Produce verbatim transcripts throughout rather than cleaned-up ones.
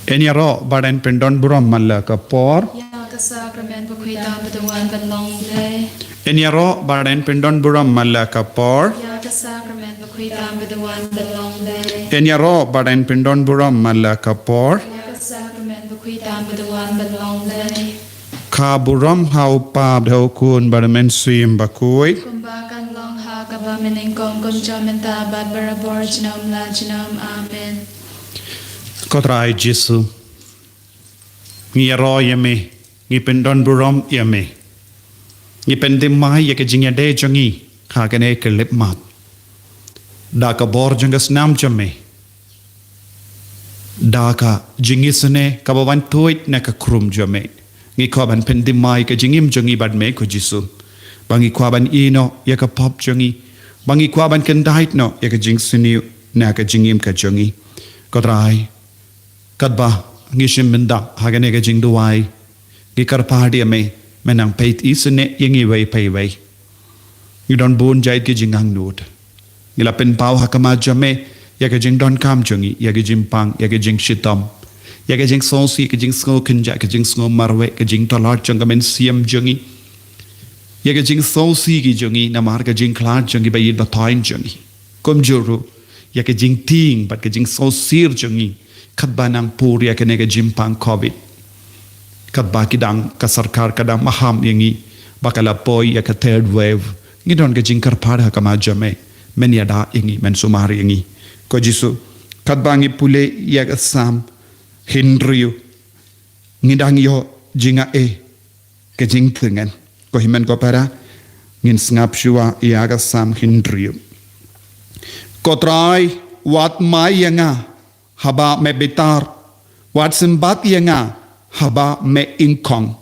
Yn ïaroh bad yn pyndon burom man la ka por. Ïa ka sakramen bakhuid tam ba da wan ban long Blei. Yn ïaroh bad yn pyndon burom man la ka por. Ïa ka sakramen bakhuid tam ba da wan ban long Blei. Yn ïaroh bad yn pyndon burom man la ka por. Ïa ka sakramen bakhuid tam ba da wan ban long Blei. Ka burom ha u Kpa bad ha u Khun bad ha u Mynsiem Bakhuid. Kumba kan long ha kaba mynnyngkong, kumjuh mynta bad barabor junom la junom. Amen. Ko Trai Jisu, ngi ïaroh ïa me, ngi pyndon burom ïa me. Ngi pynthymmai ïa ka jingïadei jong ngi ha kane ka khyllipmat da ka bor jong ka snam jong me, da ka jingisynei kaba wan tuid na ka khrum jong me. Ngi kwah ban pynthymmai ka jingim jong ngi bad me, ko Jisu, ba ngi kwah ban ïehnoh ïa ka pop jong ngi, ba ngi kwah ban kyndait noh ïa ka jingsniew na ka jingim ka jong ngi. Ko Trai, katba ngi shim bynta ha kane ka jingduwai, ngi kyrpad ïa me, me nang peit isynei ïa ngi iwei pa iwei. Ngi don bun jait ki jingangnud. Ngi la pynpaw ha khmat jong me ïa ka jingdonkam jong ngi, ïa ka jingpang, ïa ka jingshitom, ïa ka jingsngewsih, ka jingsngew kynjah, ka jingsngew marwei, ka jingtlot jong ka mynsiem jong ngi, ïa ka jingsngewsih ki jong ngi namar ka jingkhlad jong ngi ba ïeit ba thoiñ jong ngi. Kumjuh ruh ïa ka jingtieng bad ka jingsngewsih jong ngi katba nang pur ïa kane ka jingpang covid. Katba ki dang, ka sorkar ka dang maham ïa ngi ba ka la poi ïa ka third wave. Ngi don ka jingkyrpad ha khmat jong me, men ïada ïa ngi, men sumar ïa ngi. Ko Jisu, katba ngi pule ïa ka Salm hynriew, ngi dang ïoh jingaiei ka jingtngen. Ko hynmen ko para, ngin sngap shuwa ïa ka Salm hynriew. Ko Trai, wat mai ïa nga haba me bitar, wat symbat ïa nga haba me ingkhong.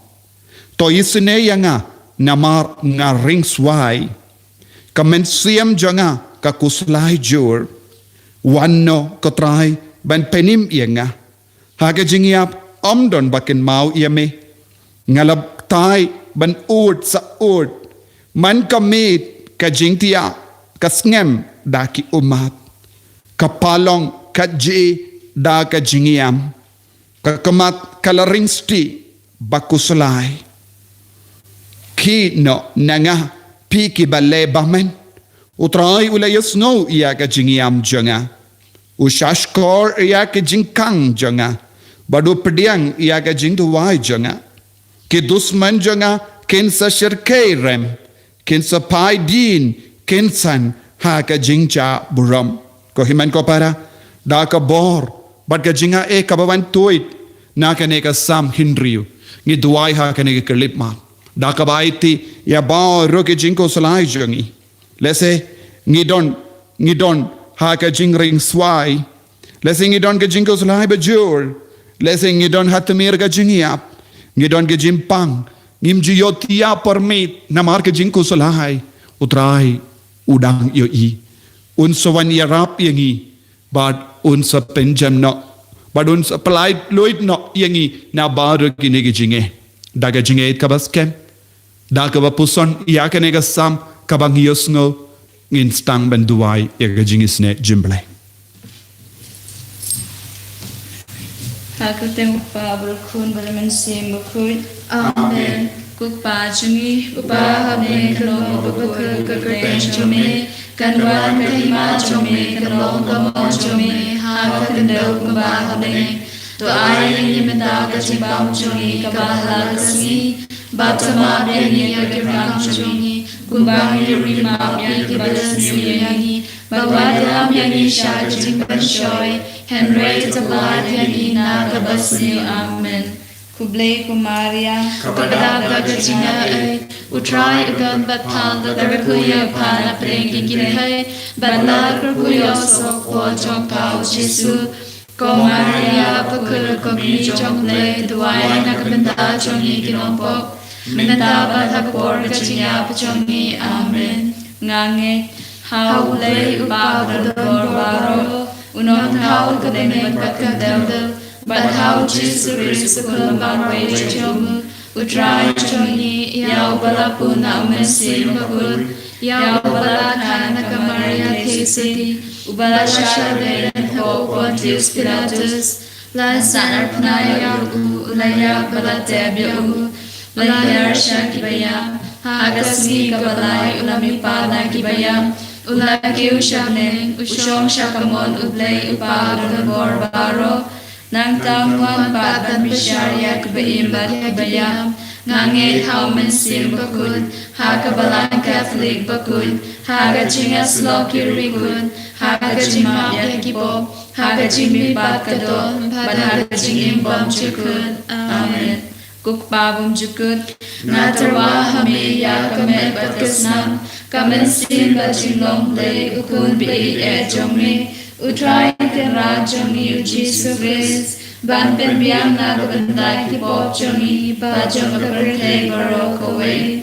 To isynei ïa nga namar nga ring swai, ka mynsiem jong nga ka khuslai jur. Wan noh ko Trai ban pynim ïa nga. Ha ka jingïap ym don ba kynmaw ïa me. Nga la batai ban ud sa ud. Man ka miet ka jingthiah, ka sngem da ki ummat. Ka palong ka jhieh da ka jingïam. Ka khmat ka la ring stieh ba khuslai. Khie noh na nga, phi kiba leh bymman. U Trai u la ïohsngew ïa ka jingïam jong nga. U shahshkor ïa ka jingkhang jong nga, bad u pdiang ïa ka jingduwai jong nga. Ki dusman jong nga kin sa shyrkhei rem, kin sa phai dien, kin san ha ka jingjah burom. Ko hynmen ko para, da ka bor bad ka jingaiei kaba wan tuid na kane ka Salm hynriew, ngi duwai ha kane ka khyllipmat, da kaba aiti ïa baroh ki jingkhuslai jong ngi. Lehse ngi don, ngi don ha ka jingring swai. Lehse ngi don ka jingkhuslai ba jur. Lehse ngi don ha tmier ka jingïap. Ngi don ka jingpang. Ngim ju ïohthiah pyrmit namar ka jingkhuslai. U Trai u dang ïohi. Un sa wan ïarap ïa ngi. Bad un sa pynjem noh, bad un sa pyllait luid noh ïa ngi na baroh kine ki jingeh. Da ka jingeh kaba skhem, da kaba puson ïa kane ka Salm kaba ngi ïohsngew, ngin sdang ban duwai ïa ka jingisynei jong U Blei. Ha ka kyrteng U Kpa bad U Khun bad U Mynsiem Bakhuid. Amen. Ko Kpa jong ngi uba ha bneng, kan long bakhuid ka kyrteng jong me, kan wan ka hima jong me, kan long ka mon jong me ha ka khyndew kumba ha bneng. To ai ïa ngi mynta ka jingbam jong ngi kaba ha la ka sngi, bad to map ïa ngi ïa ki riewkam jong ngi, kumba ngi ri map ïa kiba sniew ïa ngi, bad wat lam ïa ngi sha ka jingpynshoi, hynrei to pyllait ïa ngi na kaba sniew. Amen. Khublei ko Maria, kaba dap da ka jingaiei, U Trai u don bad pha, la kyrkhu ïa pha na pdeng ki kynthei, bad la kyrkhu ïa u soh khun jong pha U Jisu. Ko Maria, bakhuid ka kmie jong U Blei, duwai na ka bynta jong ngi ki nongpop, mynta bad ha ka por ka jingïap jong ngi. Amen. Nga ngeit ha U Blei uba badon bor baroh, u nongthaw ka bneng bad ka khyndew, bad ha U Jisu Khrist u khun ba marwei jong u, U Trai jong ngi, ïa uba la pun na U Mynsiem Bakhuid, ïa uba la kha na ka Maria Theisotti, uba la shah leh hapoh u Pontius Pilatus, La san arpna ïa u, u la ïap bad la tep ïa u, u la ïar sha ki baïap. Ha ka sngi kaba lai u la mihpat na ki baïap, u la kiew sha bneng, u shong sha kamon U Blei Uba u donbor baroh. Nangta u wan pat ban bishar ïa ki ba-im bad ki baïap. Nga ngeit ha U Mynsiem Bakhuid, ha ka Balang Katholik bakhuid, ha ka jingïasyllok ki riewkhuid, ha ka jingmap ïa ki pop, ha ka jingmihpat ka doh, bad ha ka jingim bymjukut. Amen. Ko Kpa bymjukut, nga tyrwa ha me ïa ka met bad ka snam, ka mynsiem bad jinglong Blei U Khun ba-ïeit jong me, U Trai Kynrad jong ngi U Jisu Khrist, ban pynbiang na ka bynta ki pop jong ngi bad jong ka pyrthei baroh kawei.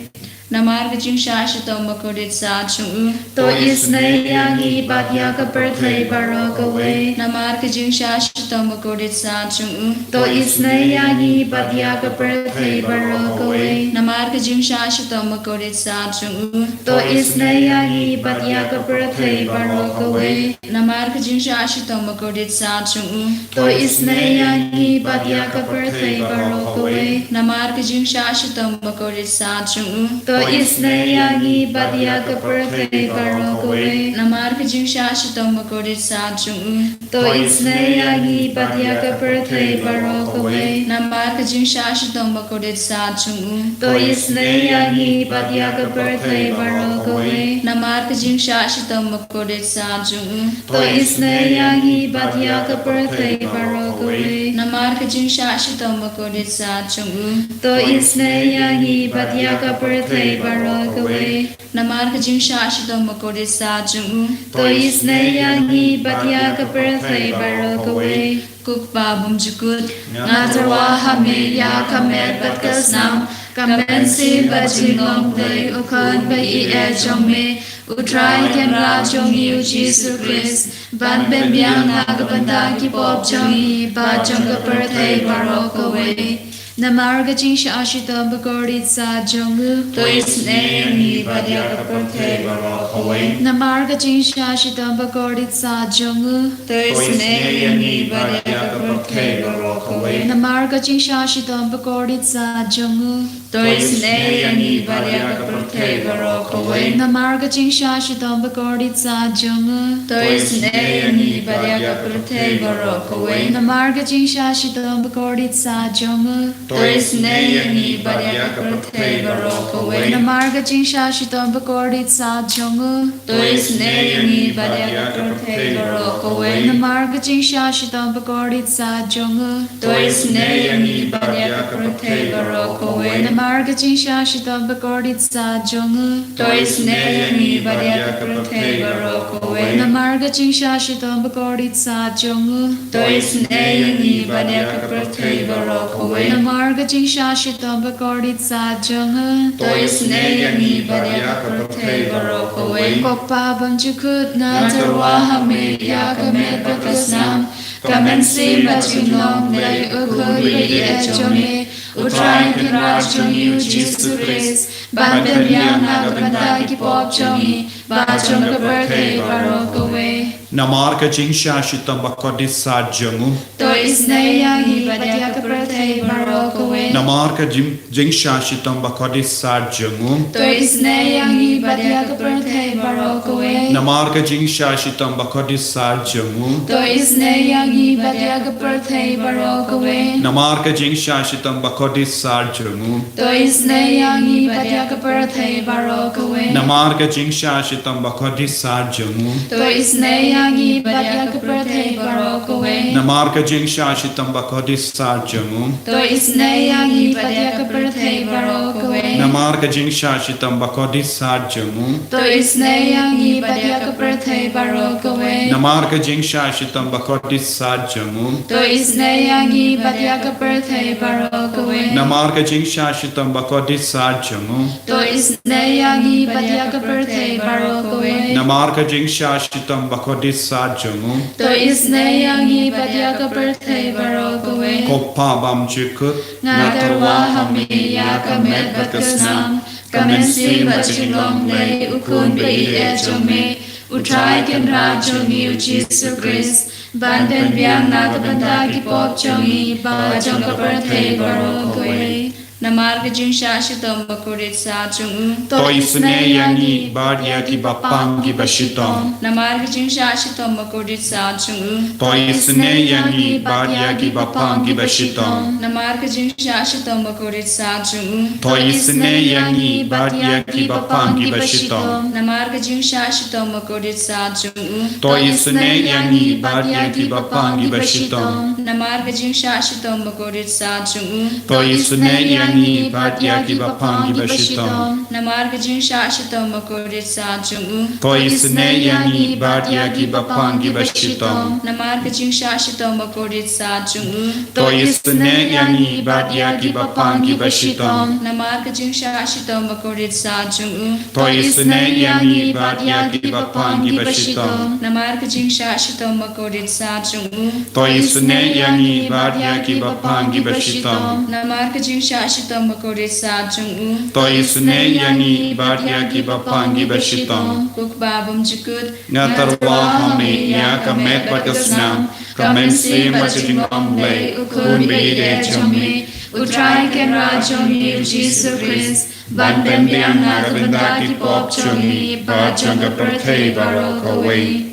Namar ka jingshah shitom bakordit sat jong u, to isynei ïa ngi bad ïa ka pyrthei baroh kawei. Namar ka jingshah shitom bakordit sat jong u, to isynei ïa ngi bad ïa ka pyrthei baroh kawei. Namar ka jingshah shitom bakordit sat jong u, to isynei ïa ngi bad ïa ka pyrthei baroh kawei. Namar ka jingshah shitom bakordit sat jong u, to isynei ïa ngi bad ïa ka pyrthei baroh kawei. Namar ka jingshah shitom bakordit sat jong u, to isynei ïa ngi bad ïa ka pyrthei baroh kawei. Namar ka jingshah shitom bakordit sat jong u, to isynei ïa ngi bad ïa ka pyrthei baroh kawei. Namar ka jingshah shitom bakordit sat jong u, to isynei ïa ngi bad ïa ka pyrthei baroh kawei. Namar ka jingshah shitom bakordit sat jong u, to isynei ïa ngi bad ïa ka pyrthei baroh kawei. Namar ka jingshah shitom bakordit sat jong u, to isynei ïa ngi bad ïa ka pyrthei baroh kawei. Namar ka jingshah shitom bakordit sat jong u, to isynei ïa ngi bad ïa ka pyrthei baroh kawei. Ko Kpa bymjukut, nga tyrwa ha me ïa ka met bad ka snam, ka mynsiem bad jinglong Blei U Khun ba-ïeit jong me, U Trai Kynrad jong ngi U Jisu Khrist, ban pynbiang na ka bynta ki pop jong ngi bad jong ka pyrthei baroh kawei. Namar ka jingshah shitom bakordit sat jong u, to isynei ïa ngi bad ïa ka pyrthei baroh kawei. Namar ka jingshah shitom bakordit sat jong u, to isynei ïa ngi bad ïa ka pyrthei baroh kawei. Namar ka jingshah shitom bakordit sat jong u, to isynei ïa ngi bad ïa ka pyrthei baroh kawei. Namar ka jingshah shitom bakordit sat jong u, to isynei ïa ngi bad ïa ka pyrthei baroh kawei. Namar ka jingshah shitom bakordit sat jong u, to isynei ïa ngi bad ïa ka pyrthei baroh kawei. Namar ka jingshah shitom bakordit sat jong u, to isynei ïa ngi bad ïa ka pyrthei baroh kawei. Namar ka jingshah shitom bakordit sat jong u, to isynei ïa ngi bad ïa ka pyrthei baroh kawei. Namar ka jingshah shitom bakordit sat jong u, to isynei ïa ngi bad ïa ka pyrthei baroh kawei. Namar ka jingshah shitom bakordit sat jong u, to isynei ïa ngi bad ïa ka pyrthei baroh kawei. Namar ka jingshah shitom bakordit sat jong u, to isynei ïa ngi bad ïa ka pyrthei baroh kawei. Ko Kpa bymjukut, nga tyrwa ha me ïa ka met bad ka snam, ka mynsiem bad jinglong Blei U Khun ba-ïeit jong me, U Trai Kynrad jong ngi U Jisu Khrist, ban pynbiang na ka bynta ki pop jong ngi bad jong ka pyrthei baroh kawei. Namar ka jingshah shitom bakordit sat jong u, to isynei ïa ngi bad ïa ka pyrthei baroh kawei. Namar ka jing, jingshah shitom bakordit sat jong u, to isynei ïa ngi bad ïa ka pyrthei baroh kawei. Namar ka jingshah shitom bakordit sat jong u, to isynei ïa ngi bad ïa ka pyrthei baroh kawei. Namar ka jingshah shitom bakordit sat jong u, to isynei ïa ngi bad ïa ka pyrthei baroh kawei. Namar ka jingshah shitom bakordit sat jong u, to isynei ïa ngi bad ïa ka pyrthei baroh kawei. Namar ka jingshah shitom bakordit sat jong u, to isynei ïa ngi bad ïa ka pyrthei baroh kawei. Namar ka jingshah shitom bakordit sat jong u, to isynei ïa ngi bad ïa ka pyrthei baroh kawei. Namar ka jingshah shitom bakordit sat jong u, to isynei ïa ngi bad ïa ka pyrthei baroh kawei. Namar ka jingshah shitom bakordit sat jong u, to isynei ïa ngi bad ïa ka pyrthei baroh kawei. Namar ka jingshah shitom bakordit sat jong u, to isynei ïa ngi bad ïa ka pyrthei baroh kawei. Ko Kpa bymjukut, nga tyrwa ha me ïa ka met bad ka snam, ka mynsiem bad jinglong Blei U Khun ba-ïeit jong me, U Trai Kynrad jong ngi U Jisu Khrist, Ban pynbiang na ka bynta ki pop jong ngi bad jong ka pyrthei baroh kawei. Namar ka jingshah shitom bakordit sat jong u. To isynei ïa ngi bad ïa kiba pang kiba shitom. Namar ka jingshah shitom bakordit sat jong u. To isynei ïa ngi bad ïa kiba pang kiba shitom. Namar ka jingshah shitom bakordit sat jong u. To isynei ïa ngi bad ïa kiba pang kiba shitom. Namar ka jingshah shitom bakordit sat jong u. To isynei ïa ngi bad ïa kiba pang kiba shitom. Namar ka jingshah shitom bakordit sat jong u. To isynei ïa ngi bad ïa kiba pang kiba shitom. Namar ka jingshah shitom bakordit sat jong u. To isynei ïa ngi bad ïa kiba pang kiba shitom. Namar ka jingshah shitom bakordit sat jong u. To isynei ïa ngi bad ïa kiba pang kiba shitom. Namar ka jingshah shitom bakordit sat jong u. To isynei ïa ngi bad ïa kiba pang kiba shitom. Namar ka jingshah shitom bakordit sat jong u. To isynei ïa ngi bad ïa kiba pang kiba shitom. Namar ka jingshah shitom bakordit sat jong u. To isynei ïa ngi bad ïa kiba pang kiba shitom. Ko Kpa bymjukut. Nga tyrwa ha me ïa ka met bad ka snam, ka mynsiem bad ka jinglong Blei, U Khun ba ïeit jong me, U Trai Kynrad jong ngi U Jisu Khrist, ban pynbiang na ka bynta ki pop jong ngi bad jong ka pyrthei baroh kawei.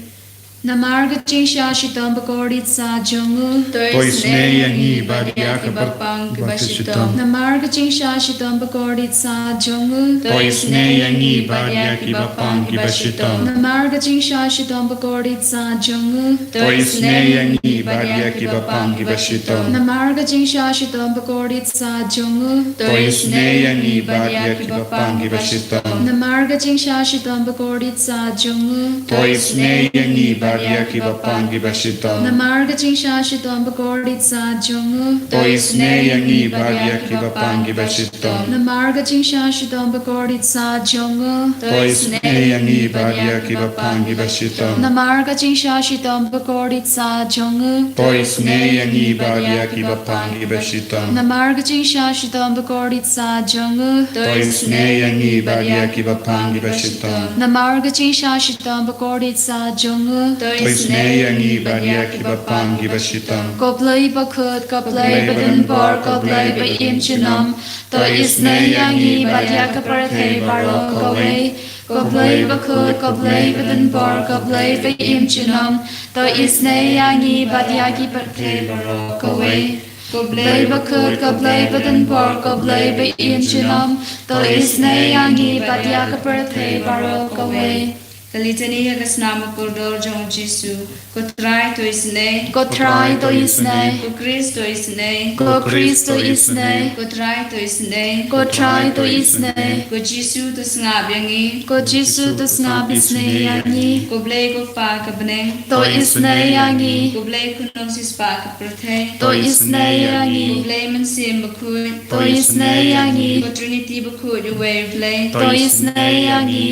Namar ka jingshah shitom bakordit sat jong u. To isynei ïa ngi bad ïa kiba pang kiba shitom. Namar ka jingshah shitom bakordit sat jong u. To isynei ïa ngi bad ïa kiba pang kiba shitom. Namar ka jingshah shitom bakordit sat jong u. To isynei ïa ngi bad ïa kiba pang kiba shitom. Namar ka jingshah shitom bakordit sat jong u. To isynei ïa ngi bad ïa kiba pang kiba shitom. Namar ka jingshah shitom bakordit sat jong u. To isynei ïa ngi bad ïa kiba pang kiba shitom. Namar ka jingshah shitom bakordit sat jong u. To isynei ïa ngi bad ïa kiba pang kiba shitom. Namar ka jingshah shitom bakordit sat jong u. To isynei ïa ngi bad ïa kiba pang kiba shitom. Namar ka jingshah shitom bakordit sat jong u. To isynei ïa ngi bad ïa kiba pang kiba shitom. Namar ka jingshah shitom bakordit sat jong u. To isynei ïa ngi bad ïa kiba pang kiba shitom. Namar ka jingshah shitom bakordit sat jong u. To isynei ïa ngi bad ïa kiba pang kiba shitom. Ko Blei bakhuid, ko Blei badonbor, ko Blei ba im junom. To isynei ïa ngi bad ïa ka pyrthei baroh kawei. Ko Blei bakhuid, ko Blei badonbor, ko Blei ba im junom. To isynei ïa ngi bad ïa ka pyrthei baroh kawei. Ko Blei bakhuid, ko Blei badonbor, ko Blei ba im junom. To isynei ïa ngi bad ïa ka pyrthei baroh kawei. Ka litani ha ka snam kordor jong U Jisu. Ko Trai to isynei. Ko Trai to isynei. Ko Khrist to isynei. Ko Khrist to isynei. Ko Trai to isynei. Ko Trai to isynei. Ko Jisu to sngap ïa ngi. Ko Jisu to sngap isynei ïa ngi. Ko Blei ko Kpa ka bneng. To isynei ïa ngi. Ko Blei khun nongsiewspah ka pyrthei. To isynei ïa ngi. Ko Blei Mynsiem Bakhuid. To isynei ïa ngi. Ko Trinity bakhuid uwei U Blei. To isynei ïa ngi.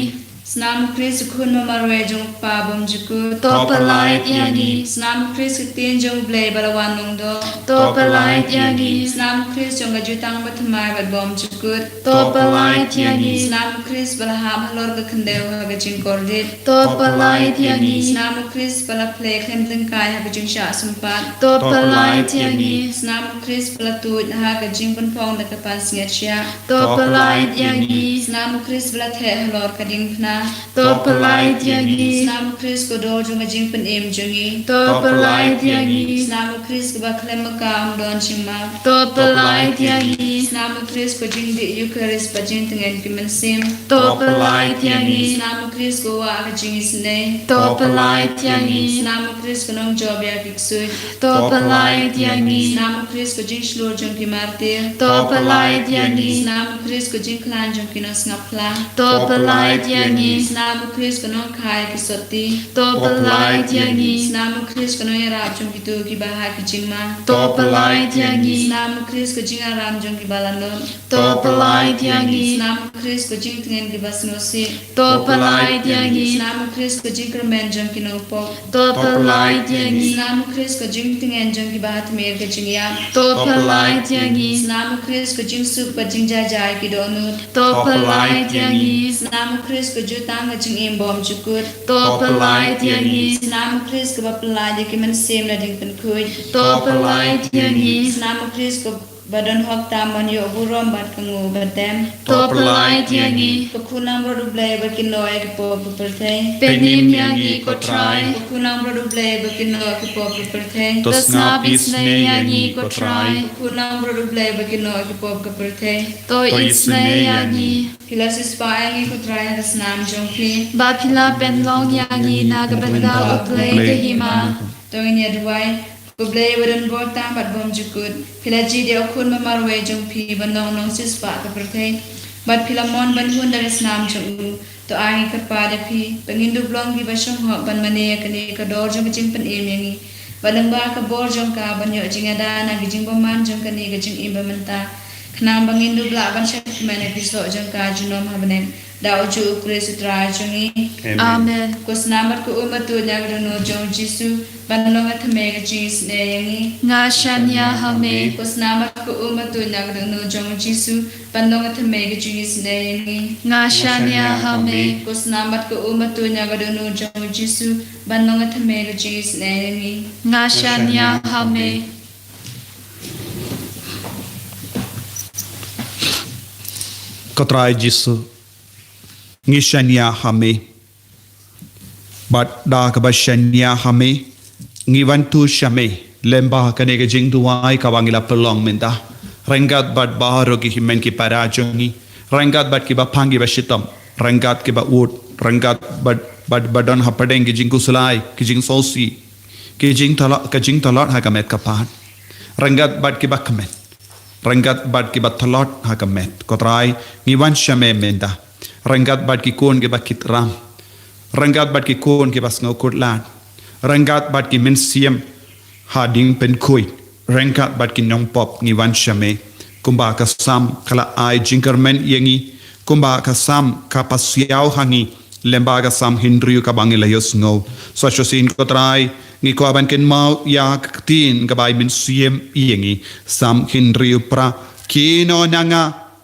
Snam U Khrist U Khun ba marwei jong U Kpa bymjukut. To pyllait ïa ngi. Snam U Khrist ka ktien jong U Blei ba la wan long doh. To pyllait ïa ngi. Snam U Khrist jong ka jutang bathymmai bad bymjukut. To pyllait ïa ngi. Snam U Khrist ba la hap halor ka khyndew ha ka jingkordit. To pyllait ïa ngi. Snam U Khrist ba la plie khlem tyngkai ha ka jingshah sympat. To pyllait ïa ngi. Snam U Khrist ba la tuid ha ka jingpynphong da ka pansngiat shiah. To pyllait ïa ngi. Snam U Khrist ba la theh halor ka diengphna. To pyllait ïa ngi. Snam U Khrist ko dor jong ka jingpynim jong ngi. To pyllait ïa ngi. Snam U Khrist kaba khlem maka ym don jingmap. To pyllait ïa ngi. Snam U Khrist ko jingdih Eukharist bad jingtngen ki mynsiem. To pyllait ïa ngi. Snam U Khrist ko wah ka jingisynei. To pyllait ïa ngi. Snam U Khrist ko nongjop ïa ki ksuid. To pyllait ïa ngi. Snam U Khrist ko jingshlur jong ki martir. To pyllait ïa ngi. Snam U Khrist ko jingkhlaiñ jong ki nongsngap phla. To pyllait ïa ngi. Snam U Khrist ko nongkha ïa ki sotti. To pyllait ïa ngi. Snam U Khrist ko nongïarap jong kito kiba ha ki jingma. To pyllait ïa ngi. Snam U Khrist ko jingaram jong kiba la nud. To pyllait ïa ngi. Snam U Khrist ko jingtngen kiba sngewsih. To pyllait ïa ngi. Snam U Khrist ko jingkyrmen jong ki nongpop. To pyllait ïa ngi. Snam U Khrist ko jingtngen jong kiba ha tmier ka jingïap. To pyllait ïa ngi. Snam U Khrist ko jingsuk bad jingjai jai ki dohnud. To pyllait ïa ngi. Snam U Khrist ko jutang ka jingim bymjukut. To pynlait ïa ngi. Snam u Khrist kaba pynlait ïa ki mynsiem na ding pynkhuid. To pynlait ïa ngi. Snam u Khrist kaba don hok tam ban ïoh burom bad ka nguh bad tem. To pynlait ïa ngi. Ka khun nongbrot u Blei ba kin noh ïa ki pop ka pyrthei. Pynïm ïa ngi ko Trai. Ka khun nongbrot u Blei ba kin noh ïa ki pop ka pyrthei. To sngap isynei ïa ngi ko Trai. Ka khun nongbrot u Blei ba kin noh ïa ki pop ka pyrthei. To isynei ïa ngi. Phi la siewspah ïa ngi ko Trai ha ka snam jong phi. Ba phi la pynlong ïa ngi na ka bynta u Blei ka hima. To ngin ïa duwai. Ko Blei ba don bor tam bad bymjukut. Phi la jied ïa u khun ba marwei jong phi ban long nongsiewspah ka pyrthei. Bad phi la mon ban hun da ka snam jong u. To ai ngi kyrpad ïa phi ba ngin dup long kiba shong hok ban mane ïa kane ka dor jong ka jingpynim ïa ngi. Bad lyngba ka bor jong ka ban ïoh jingïada na ka jingbymman jong kane ka jingim ba mynta. Khnang ba ngin dup lah ban shakmen ïa ki soh jong ka junom ha bneng. Da u ju u Khrist u Trai jong ngi. Amen. Ko snam bad ko um ba tuid na ka dohnud jong u Jisu ban long ka thymmei ka jingisynei ïa ngi. Nga shaniah ha me. Ko snam bad ko um ba tuid na ka dohnud jong u Jisu ban long ka thymmei ka jingisynei ïa ngi. Nga shaniah ha me. Ko snam bad ko um ba tuid na ka dohnud jong u Jisu ban long ka thymmei ka jingisynei ïa ngi. Nga shaniah ha me. Ko Trai Jisu, ngi shaniah ha me. Bad da kaba shaniah ha me, ngi wan tu sha me lyngba kane ka jingduwai kaba ngi la pynlong mynta. Ryngkat bad baroh ki hynmen ki para jong ngi. Ryngkat bad kiba pang kiba shitom. Ryngkat kiba ud. Ryngkat bad, bad, ba don hapdeng ki jingkhuslai, ki jingsngewsih, ki jingtlot, ka jingtlot ha ka met ka phad. Ryngkat bad kiba kmen. Ryngkat bad kiba tlot ha ka met. Ko Trai, ngi wan sha me mynta. Ryngkat bad ki khun kiba kit ram. Ryngkat bad ki khun kiba sngewkhuslai. Ryngkat bad ki mynsiem ha ding pynkhuid. Ryngkat bad ki nongpop ngi wan sha me. Kumba ka Salm ka la ai jingkyrmen ïa ngi. Kumba ka Salm ka pasiaw ha ngi. Lyngba ka Salm hynriew kaba ngi la ïohsngew. Sa shisien ko Trai, ngi kwah ban kynmaw ïa ka ktien kaba ai mynsiem ïa ngi. Salm hynriew phra. Kynnoh na nga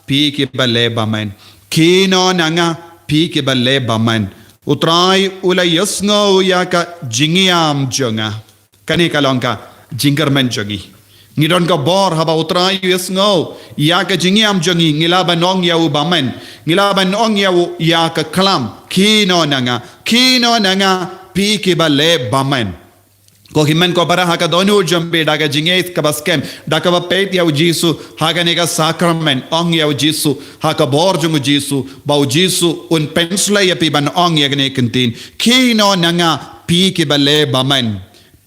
phi kiba leh bymman. Kynnoh na nga phi kiba leh bymman. U Trai u la ïohsngew ïa ka jingïam jong nga. Kane ka long ka jingkyrmen jong ngi. Ngi don ka bor haba u Trai u ïohsngew ïa ka jingïam jong ngi, ngi lah ban ong ïa u bymman. Ngi lah ban ong ïa u ïa ka khlam. Kynnoh na nga, kynnoh na nga phi kiba leh bymman. Ko hynmen ko para, ha ka dohnud jong phi da ka jingïeit kaba skhem, da kaba peit ïa u Jisu ha kane ka sakramen, ong ïa u Jisu ha ka bor jong u Jisu, ba u Jisu un pynshlei ïa phi ban ong ïa kane ka ktien. Kynnoh na nga phi kiba leh bymman.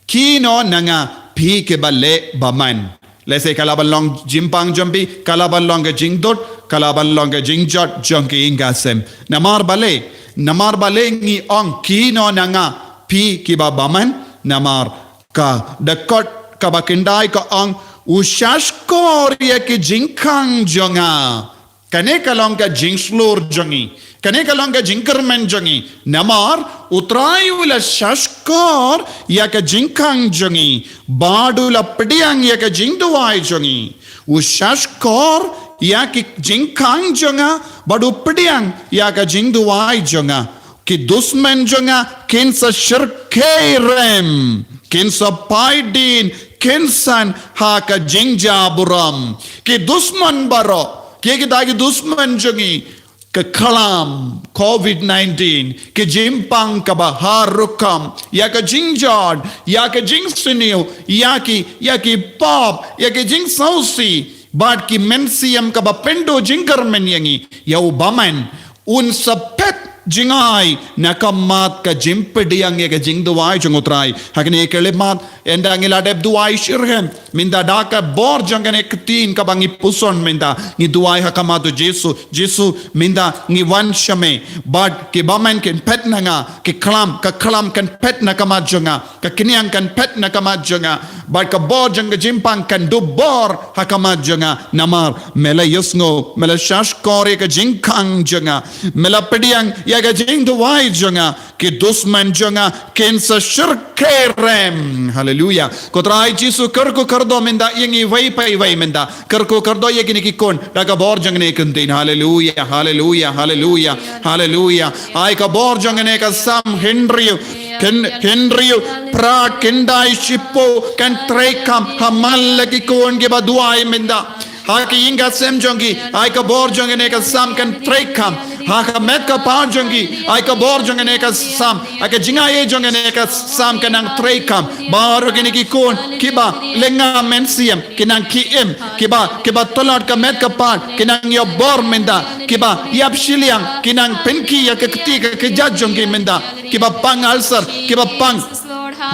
Kynnoh na nga phi kiba leh bymman. Lehse ka lah ban long jingpang jong phi, ka lah ban long ka jingdud, ka lah ban long ka jingjot jong ki ïing ki sem. Namar balei, namar balei ngi ong kynnoh na nga phi kiba bymman, namar ka dkhot kaba khyndai ka ong u shahshkor ïa ki jingkhang jong nga. Kane ka long ka jingshlur jong ngi. Kane ka long ka jingkyrmen jong ngi. Namar u Trai u la shahshkor ïa ka jingkhang jong ngi. Bad u la pdiang ïa ka jingduwai jong ngi. U shahshkor ïa ki jingkhang jong nga. Bad u pdiang ïa ka jingduwai jong nga. Ki dusman jong nga kin sa shyrkhei rem. Kin sa phai dien, kin san ha ka jingjaburom. Ki dusman baroh, ki kita ki dusman jong ngi. Ka khlam covid nineteen, ki jingpang kaba har rukom, ïa ka jingjot, ïa ka jingsniew, ïa ki, ïa ki pop, ïa ki jingsngewsih, bad ki mynsiem kaba pynduh jingkyrmen ïa ngi, ïa u bymman, un sa phet jngai na ka mat ka jingpdiang ïa ka jingduwai jong u Trai. Ha kane ka khyllipmat, ynda ngi la dep duwai shitrhem, mynta da ka bor jong kane ka ktien kaba ngi puson mynta, ngi duwai ha khmat u Jisu. Jisu, mynta ngi wan sha me. Bad ki bymman kin phet na nga, ki khlam, ka khlam kan phet na ka mat jong nga. Ka khñiang kan phet na ka mat jong nga. Bad ka bor jong ka jingpang kan duh bor ha ka mat jong nga. Namar me la ïohsngew, me la shahshkor ïa ka jingkhang jong nga. Me la pdiang ïa ka jingduwai jong nga. ki dusman jong nga kin sa shyrkhei rem. Haleluya. Ko Trai Jisu, kyrkhu kyrdoh mynta ïa ngi iwei pa iwei mynta. Kyrkhu kyrdoh ïa kine ki khun da ka bor jong kane ka ktien. Haleluya, haleluya, haleluya, haleluya. Ai ka bor jong kane ka Salm hynriew, kyn-, hynriew phra khyndai shiphew kan treikam ha man la ki khun kiba duwai mynta. Ha ki ïing ki sem jong ki, ai ka bor jong kane ka Salm kan treikam. Ha ka met ka phad jong ki, ai ka bor jong kane ka Salm, ai ka jingai jong kane ka Salm kan nang treikam. Baroh kine ki khun kiba lynga mynsiem, ki nang ki im, kiba, kiba tlot ka met ka phad, ki nang ïoh bor mynta, kiba ïap shiliang, ki nang pynkhih ïa ka kti ka kjat jong ki mynta, kiba pang ulcer, kiba pang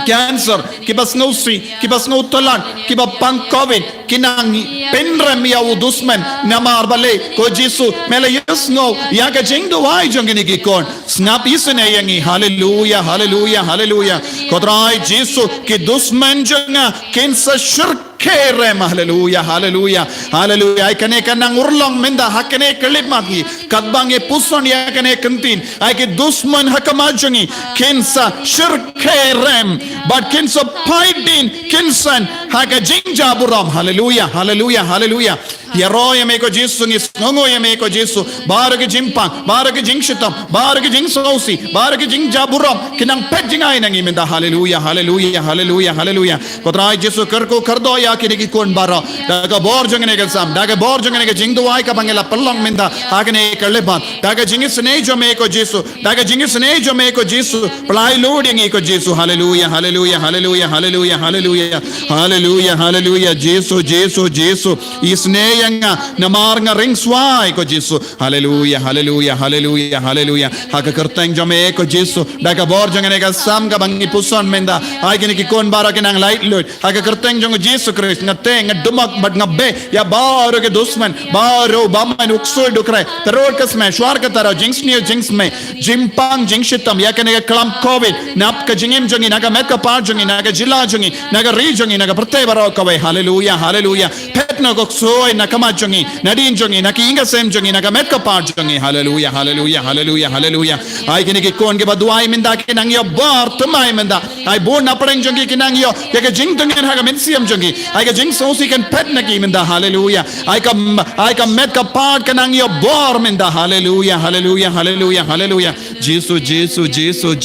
cancer, kiba sngewsih, kiba sngewtlot, kiba pang covid, ki nang pynrem ïa u dusman. Namar balei? Ko Jisu, me la ïohsngew ïa ka jingduwai jong kine ki khun. Sngap isynei ïa ngi. Haleluya, haleluya, haleluya. Ko Trai Jisu, ki dusman jong nga kin sa shyrkhei rem. Haleluya, haleluya, haleluya. Ai kane kan nang urlong mynta ha kane ka khyllipmat ngi, katba ngi puson ïa kane ka ktien. Ai ki dusman ha khmat jong ngi kin sa shyrkhei rem bad kin sa phai dien kynsan ha ka jingjaburom. Haleluya, haleluya, haleluya. Ïaroh ïa me ko Jisu, ngi sngewnguh ïa me ko Jisu. Baroh ki jingpang, baroh ki jingshitom, baroh ki jingsngewsih, baroh ki jingjaburom ki nang phet jingai na ngi mynta. Haleluya, haleluya, haleluya, haleluya. Ko Trai Jisu, kyrkhu kyrdoh ïa kine ki khun baroh da ka bor jong kane ka Salm, da ka bor jong kane ka jingduwai kaba ngi la pynlong mynta ha kane ka khyllipmat. Da ka jingisynei jong me ko Jisu, da ka jingisynei jong me ko Jisu, pyllait lut ïa ngi ko Jisu. Haleluya, haleluya, haleluya, haleluya, haleluya. Haleluya, haleluya, Jisu, Jisu, Jisu. Isynei ïa nga namar nga ring swai ko Jisu. Haleluya, haleluya, haleluya, haleluya. Ha ka kyrteng jong me ko Jisu, da ka bor jong kane ka Salm kaba ngi puson mynta, ai kine ki khun baroh kin nang lait lut. Ha ka kyrteng jong u Jisu Khrist, nga teh, nga dumok bad nga beh ïa baroh ki dusman, baroh ba man u ksul dukrai, tyrwa ka smai, shwa ka tyrwa, jingsniew jingsmai, jingpang jingshitom ïa kane ka klam covid, na ka jingim jong ngi, na ka met ka phad jong ngi, na ka jylla jong ngi, na ka ri jong ngi, na ka pyrthei baroh kawei. Haleluya, haleluya. Phet na ka ksuid na ka khmat jong ngi, na dien jong ngi, na ki ïing ki sem jong ngi, na ka met ka phad jong ngi. Haleluya, haleluya, haleluya, haleluya. Ai kine ki khun kiba duwai mynta kin nang ïoh bor thymmai mynta. Ai bun na pdeng jong ki kin nang ïoh ïa ka jingtngen ha ka mynsiem jong ki. Ai ka jingsngewsih kan phet na ki mynta. Haleluya. Ai ka, ai ka met ka phad kan nang ïoh bor mynta. Haleluya, haleluya, haleluya, haleluya. Jisu, Jisu, Jisu.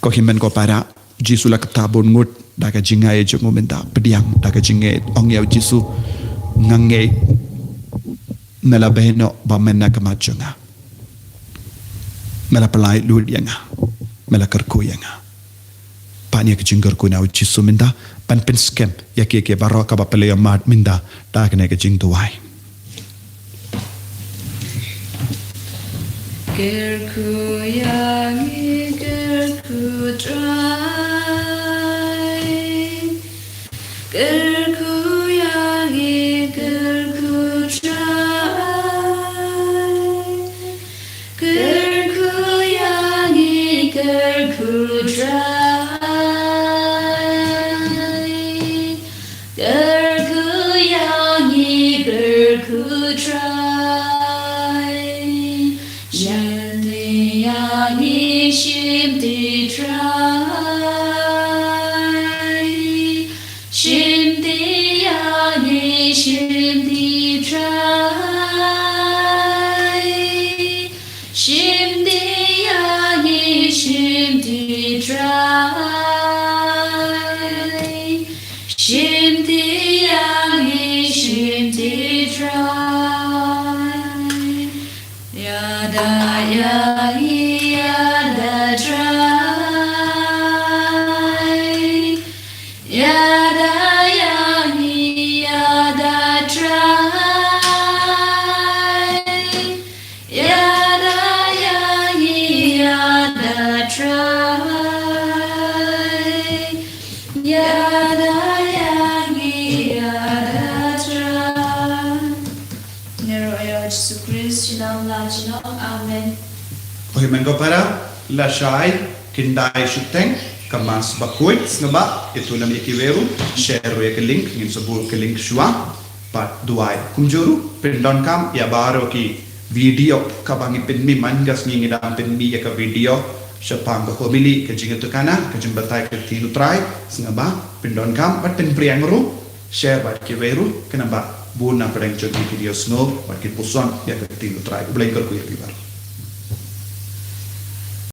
Ko hynmen ko para, Jisu la kata bun ngut da ka jingai jong u mynta. Pdiang da ka jingngeit, ong ïa u Jisu, nga ngeit me la beh noh ba men na ka khmat jong nga. Me la pyllait lut ïa nga. Me la kyrkhu ïa nga. Pan ïa ka jingkyrkhu na u Jisu mynta, ban pynskhem ïa kiei kiei baroh kaba pynlong mynta da kane ka jingduwai. Kyrkhu ïa ngi, kyrkhu Trai. Kyrkhu ïa ngi, kyrkhu Trai. Kyrkhu ïa ngi, kyrkhu Trai. Kyrkhu ïa ngi, kyrkhu Trai. Shim ti ïa ngi, shim ti Trai. Shim ti ïa ngi, shim ti Trai. Shim ti ïa ngi, shim ti Trai. Shim ti ïa ngi, shim ti Trai. Ïada ïa ngi, ïada Trai. Ïada ïa ngi, ïada Trai. Ïada ïa ngi, ïada Trai. Ïada ïa ngi, ïada Trai. Nero ïa Jisu Khrist, shnong la shnong. Amen. Oi, men ko para, la shai, kyndai shiteng, ka Mass bakhuid, sngewbha, ïa tu nam ïa ki weru, share ïa ka link, ngin sa buh ka link shuwa, bad duwai. Kumjuh ruh, pyndonkam, ïa baroh ki video kaba ngi pynmih man ka sngi, ngi dang pynmih ïa ka video shaphang ka homily, ka jingïathuhkhana, ka jingbatai ka ktien u Trai. Sngewbha pyndonkam bad pynpriang ruh, share bad kiwei ruh, khnang ba bun na pdeng jong ki kin ïohsngew bad kin puson ïa ka ktien u Trai. U Blei un kyrkhu ïa phi baroh.